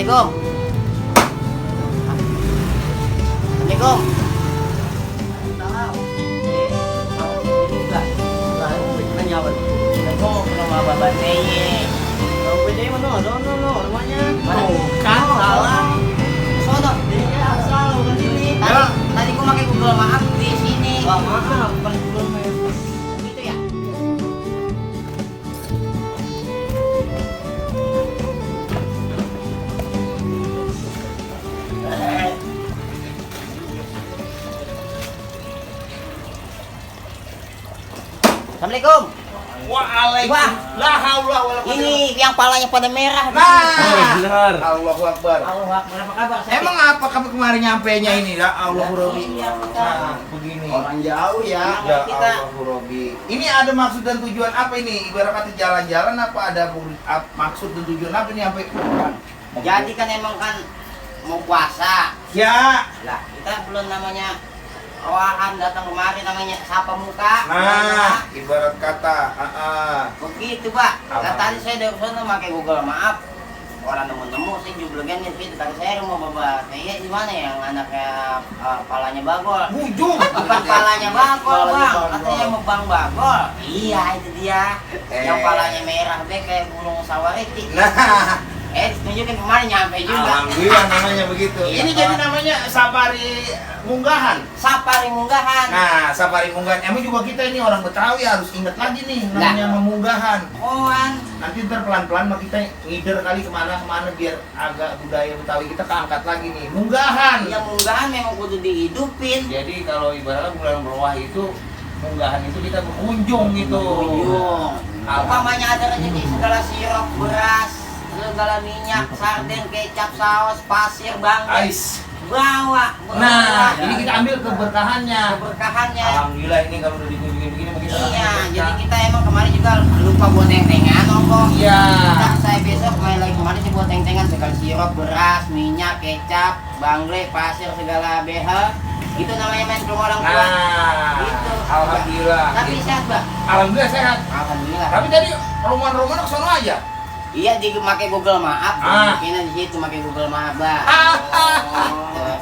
Assalamualaikum. Assalamualaikum. Tadi gua pakai Google Maps di sini. Maaf, bukan Google Maps. Gitu ya. Assalamualaikum. Waalaikumsalam. La haula wala quwwata. Ini yang palanya pada merah. Nah, Allahu Akbar. Allahu Akbar. Apa kabar? Emang apa kamu kemarin nyampenya ini ya Allah Robi? Iya, Nah, begini. Orang jauh ya. Ya kita. Allah Robi. Ini ada maksud dan tujuan apa ini? Ibarat kata jalan-jalan apa ada maksud dan tujuan apa ini sampai? Jadi kan emang kan mau puasa. Ya. Lah, kita belum namanya orang datang kemari namanya sapa muka. Nah, ibarat kata, Begitu, Pak. Apa? Tadi saya dari sana pakai Google Maap. Orang nemu-nemu saya juga kan di situ. Tadi saya mau bawa kayak di mana yang anaknya palanya bagol. bujung. Bukan palanya bagol, Palanya Bang. bagol. Katanya mau Bang Bagol. Iya, itu dia. Yang palanya merah be kayak burung sawariti. Nah, Tunjukin kemarin nyampe juga. alhamdulillah namanya begitu. Iya, Ini Pak. jadi namanya safari munggahan. Safari munggahan. Nah, safari munggahan. Emang juga kita ini orang Betawi harus ingat lagi nih namanya memunggahan. Oan. Nanti ntar pelan-pelan mah kita ngider kali kemana-kemana biar agak budaya Betawi kita keangkat lagi nih. Munggahan. Yang munggahan memang kudu dihidupin. Jadi kalau ibaratnya bulan berwah itu munggahan itu kita berkunjung gitu. Kunjung. Umpamanya ada rezeki segala sirup, beras, segala minyak, sarden, kecap, saus, pasir, bangkai. Ais. Bawa. Nah, ini kita ambil keberkahannya. keberkahannya. Alhamdulillah ini kalau udah dikunjungin begini mungkin Iya, jadi kita emang kemarin juga lupa buat teng-tengan, Ongko. Iya. Nah, saya besok main lagi kemarin sih buat teng-tengan segala sirup, beras, minyak, kecap, bangle, pasir, segala behel. Itu namanya main ke rumah orang tua. Nah, Gitu. alhamdulillah. Tapi sehat, Mbak. Alhamdulillah sehat. Alhamdulillah. Tapi tadi roman-roman ke sono aja. Iya, di pakai Google Maap. Mungkin di situ pakai Google Maap, Mbak. Gitu.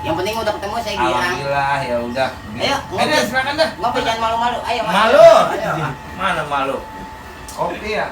Yang penting udah ketemu saya bilang. Alhamdulillah ya udah. Ayo, Ayo silakan dah. Ngopi jangan malu-malu. Ayo, Mas. Malu. Ayo. Mana malu? Kopi ya.